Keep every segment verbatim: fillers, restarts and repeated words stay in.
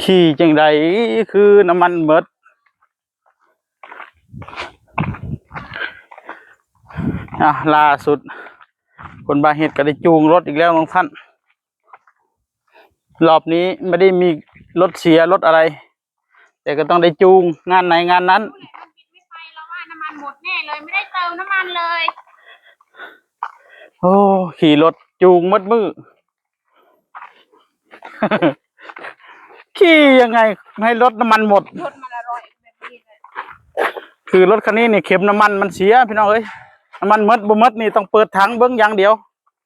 ขี่จั่งใดคือน้ำมันหมด อ่ะ ล่าสุด คนบาเฮ็ดก็ได้จูงรถอีกแล้วน้องท่าน รอบนี้ไม่ได้มีรถเสียรถอะไร แต่ก็ต้องได้จูงงานไหนงานนั้น ไม่ไปแล้วว่าน้ำมันหมดแน่เลย ไม่ได้เติมน้ำมันเลย โอ้ ขี่รถจูงหมดมื้อ ขี่ยังไงให้รถน้ำมันหมด รถมันอร่อยแบบนี้เลย คือรถคันนี้นี่เข็มน้ำมันมันเสียพี่น้องเอ้ย น้ำมันหมดบ่หมดนี่ต้องเปิดถังเบิ่งอย่างเดียว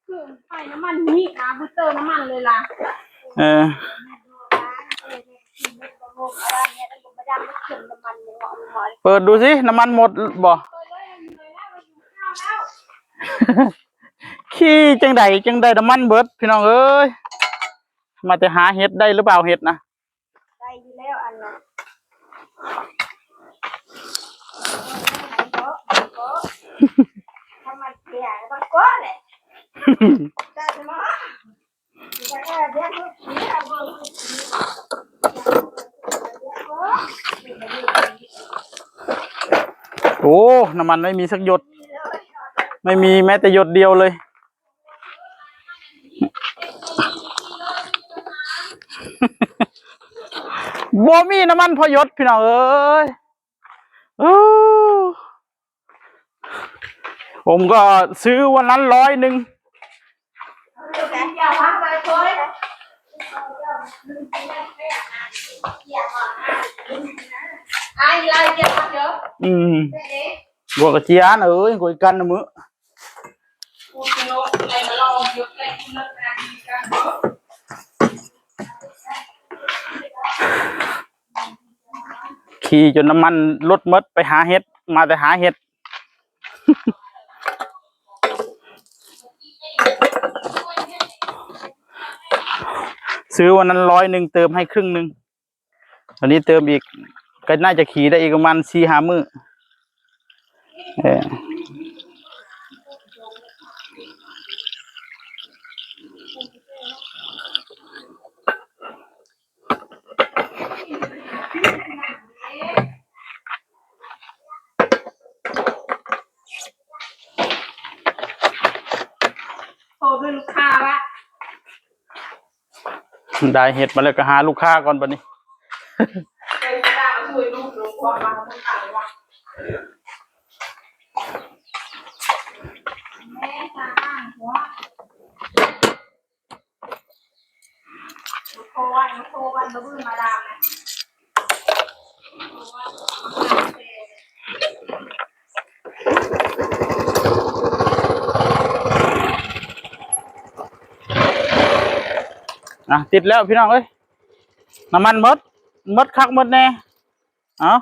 คือไปน้ำมันนี่นะบ่เติมน้ำมันเลยล่ะ เออ เปิดดูสิน้ำมันหมดบ่ ขี่จั่งใดจั่งใดน้ำมันเบิดพี่น้องเอ้ย มาแต่หาเห็ดได้หรือเปล่าเห็ดนะ ได้อยู่แล้วอันนั้นเกาะเกาะถ้ามันเสียต้องเกาะแหละได้ไหม โอ้ น้ำมันไม่มีสักหยด ไม่มีแม้แต่หยดเดียวเลย บ่มีน้ำมันพอหยดพี่น้องเอ้ย เออ ผมก็ซื้อวันนั้นร้อยหนึ่ง อืม บัวกระเจียนเอ้ย กวยกันนะมื้อ ขี่จนน้ำมันลดหมดไปหาเห็ด มาแต่หาเห็ด ซื้อวันนั้นร้อยหนึ่งเติมให้ครึ่งหนึ่ง อันนี้เติมอีก ก็น่าจะขี่ได้อีกประมาณสี่ห้ามื้อ เออ โทรด้วยลูกค้าว่า ได้เห็ดมาแล้วก็หาลูกค้าก่อนบัดนี้ เป็นกระดาษช่วยลูกลงความมาคนต่างว่าแม่ตาอ่างหัวโทรวันโทรวันมาบื้อมาดามนะ อ่ะ ติดแล้วพี่น้องเอ้ย น้ำมันหมด หมดคักหมดแน่ เอา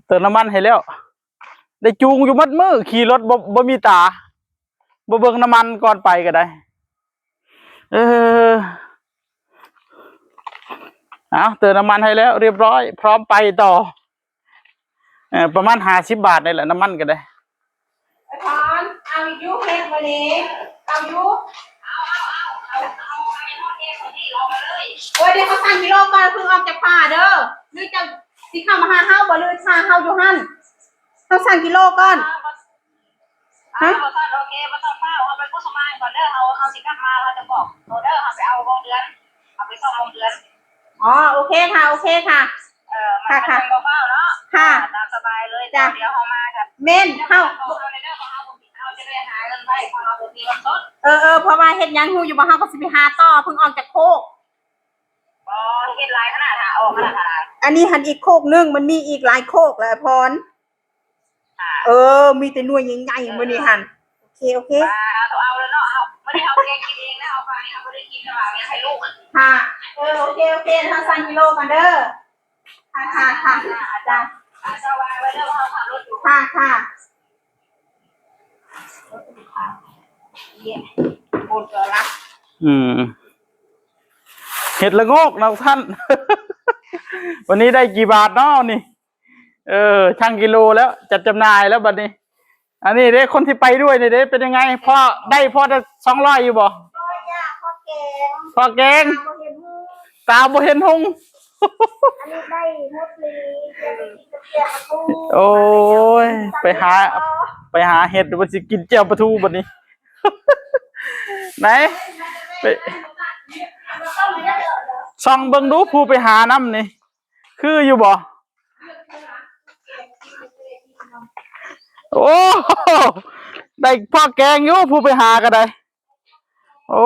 เติมน้ำมันให้แล้ว ได้จูงอยู่หมดมื้อ ขี่รถบ่ บ่มีตา บ่เบิ่งน้ำมันก่อนไปก็ได้ เออ เอา เติมน้ำมันให้แล้วเรียบร้อย พร้อมไปต่อ เออ ประมาณห้าสิบบาทนี่แหละ น้ำมันก็ได้ ไอ้พรเอาอยู่เฮ็ดมื้อนี้เอาอยู่เอาเอาเอาเอาเอาไปทอดเองคนที่รอมาเลย โอ้ย เดี๋ยวเขาสั่งกิโลก่อนเพิ่งออกจากป่าเด้อ หรือจะสิเข้ามาหาเฮาบ่ หรือหาเฮาอยู่หั่น เขาสั่งกิโลก่อน ฮะ เอาสั่ง โอเค บ่ต้องเฝ้า เอาไปกู้สมานก่อนเด้อ เอา เอาสิกลับมา เราจะบอกโตเด้อ เอาไปเอาวงเดือน เอาไปซ่อมวงเดือน อ๋อ โอเคค่ะ โอเคค่ะ เออ มัน ค่ะ ค่ะ มันบ่เฝ้าเนาะ ค่ะ ตามสบายเลย จ้ะ เดี๋ยวเอามาค่ะ แม่น เฮา เอาเลยเด้อ เอา เอาจะได้หาเงินไว้ เพราะเอาบ่มีเงินสด เออ เออ เพราะว่าเฮ็ดหยังฮู้อยู่บ่ เฮาก็สิไปหาต่อ เพิ่งออกจากโคก อ๋อ เฮ็ดหลายขนาด หาออกขนาด อันนี้หั่นอีกโคกหนึ่ง มันมีอีกหลายโคกแหละพร ค่ะ เออ มีแต่หน่วยใหญ่ๆมื้อนี้หั่น โอเค โอเค อ่า เอา เอาเลยเนาะ เอา บ่ได้เอาแกงกินเองนะ เอาไป เอา บ่ได้กินนะ เอาให้ลูก ค่ะ เออ โอเค โอเค เฮาสั่งกิโลกันเด้อ ค่ะ ค่ะ ค่ะ จ้ะ อ่า เจ้าวางไว้เด้อ เฮาขับรถอยู่ ค่ะ ค่ะ เย้ หมดแล้วละ อืม เห็ดละโงกนะท่าน วันนี้ได้กี่บาทเนาะนี่ เออ ชั่งกิโลแล้ว จัดจำหน่ายแล้วบัดนี้ อันนี้เด้ คนที่ไปด้วยนี่เด้ เป็นยังไง พอได้พอได้สองร้อยอยู่บ่ ก็ยากพอแกง พ่อแกง ตาบ่เห็นหง ตาบ่เห็นหง อันนี้ได้หมดเลยเดี๋ยวไปกินกระเทียมกระทู โอ้ย ไปหา ไปหาเห็ดว่าสิกินแจ่วปลาทูบัดนี้ ไหน ไปส่องเบิ่งดูผู้ไปหาน้ำนี่ คืออยู่บ่ โอ้ ได้พ่อแกงอยู่ผู้ไปหาก็ได้ โอ้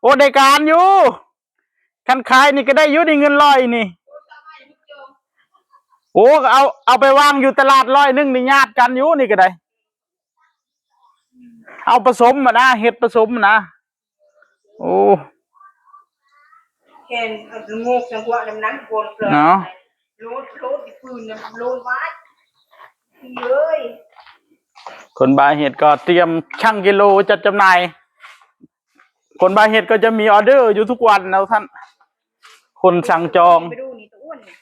โอ้ ได้การอยู่ คันขายนี่ก็ได้อยู่นี่เงินร้อยนี่ โอ้ เอา เอาไปวางอยู่ตลาดร้อยหนึ่งนี่ญาติกันอยู่นี่ก็ได้ เอาผสมมานะ เห็ดผสมมานะ โอ้ เห็นเอางกจังหวะน้ำหนักโกนเปลือก เนาะ โลดโลดอีกปืนนะโลดไว้เย้ย คนบายเห็ดก็เตรียมชั่งกิโลจัดจำหน่าย คนบายเห็ดก็จะมีออเดอร์อยู่ทุกวันนะท่าน คนสั่งจอง ไปดูนี่ตัวอ้วนนี่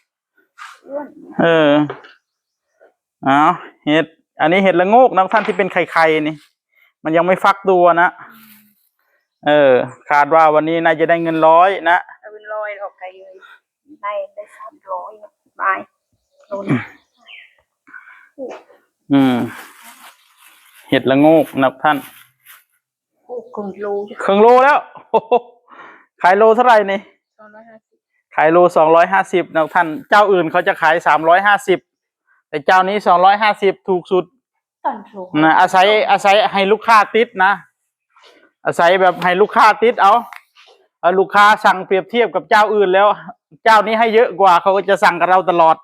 อ้วน เออ เอาเห็ด อันนี้เห็ดละโงกนะท่านที่เป็นไข่ๆนี่ มันยังไม่ฟักตัวนะ เออ คาดว่าวันนี้น่าจะได้เงินร้อยนะ เอาเป็นร้อยออกไปเลยได้ได้สามร้อยนะบายโลน อืม เห็ดละโงกนะท่าน โอ้ครึ่งโล ครึ่งโลแล้ว ขายโลเท่าไหร่นี่ สองร้อยห้าสิบ ขายโลสองร้อยห้าสิบนะท่าน เจ้าอื่นเขาจะขายสามร้อยห้าสิบ แต่เจ้านี้สองร้อยห้าสิบ ถูกสุด ตันโล นะ อาศัย อาศัยให้ลูกค้าติดนะ อาศัยแบบให้ลูกค้าติดเอา เอาลูกค้าสั่งเปรียบเทียบกับเจ้าอื่นแล้ว เจ้านี้ให้เยอะกว่า เขาก็จะสั่งกับเราตลอด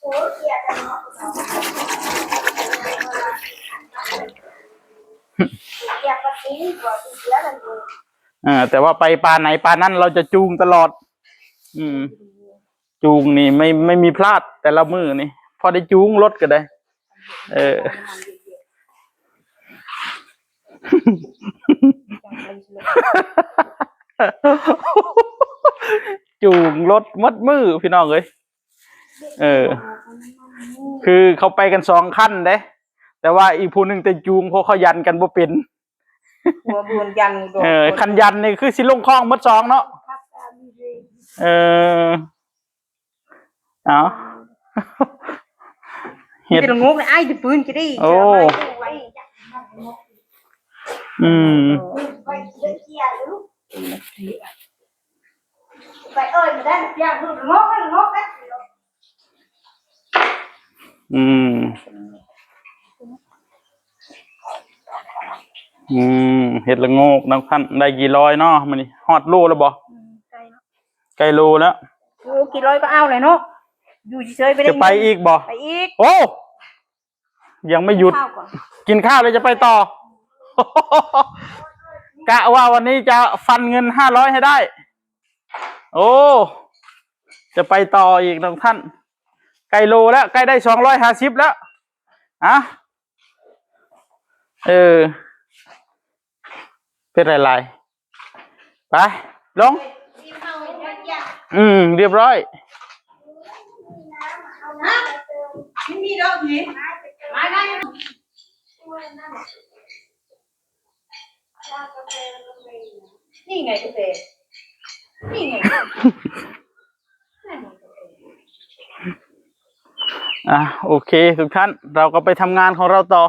โอ้ยเกลียดกันเนาะเกลียดกันจริงกว่าเกลียดกันอยู่ เออ แต่ว่าไปปลาไหนปลานั้นเราจะจูงตลอด อืม จูงนี่ไม่ ไม่มีพลาดแต่ละมื้อนี่ พอได้จูงรถก็ได้ เออ จูงรถหมดมื้อพี่น้องเอ้ย เออ คือเขาไปกันสองคันเด้ แต่ว่าอีกผู้หนึ่งแต่จูงเพราะเขายันกันบ่เป็น หัวบุญยันดอก เออ คันยันนี่คือสิลงคลองหมดสองเนาะ เออ เอา เห็ด จะงกเลยไอ้จะปืนจะได้ โอ้ อืม ไปเอ้ยมาได้เพียงลูกงกงกนะ อืม อืม เห็ดละโงกนะท่าน ได้กี่ร้อยเนาะมื้อนี้ ฮอดโลแล้วบ่ อืมใช่เนาะ ใกล้โลแล้ว โอ้กี่ร้อยก็เอาเลยเนาะ อยู่เฉยๆไปได้ จะไปอีกบ่ ไปอีก โอ้ ยังไม่หยุด ข้าวก่อน กินข้าวแล้วจะไปต่อ กะว่าวันนี้จะฟันเงินห้าร้อยให้ได้ โอ้ จะไปต่ออีกนะท่าน ใกล้โลแล้ว ใกล้ได้สองร้อยห้าสิบแล้ว อ่ะ เออ เป็นไรๆ ไป ลง อืม เรียบร้อย ไม่มีดอกนี้มาได้นี่ไงกาแฟนี่ไง อ่ะ โอเค ทุกท่าน เราก็ไปทำงานของเราต่อ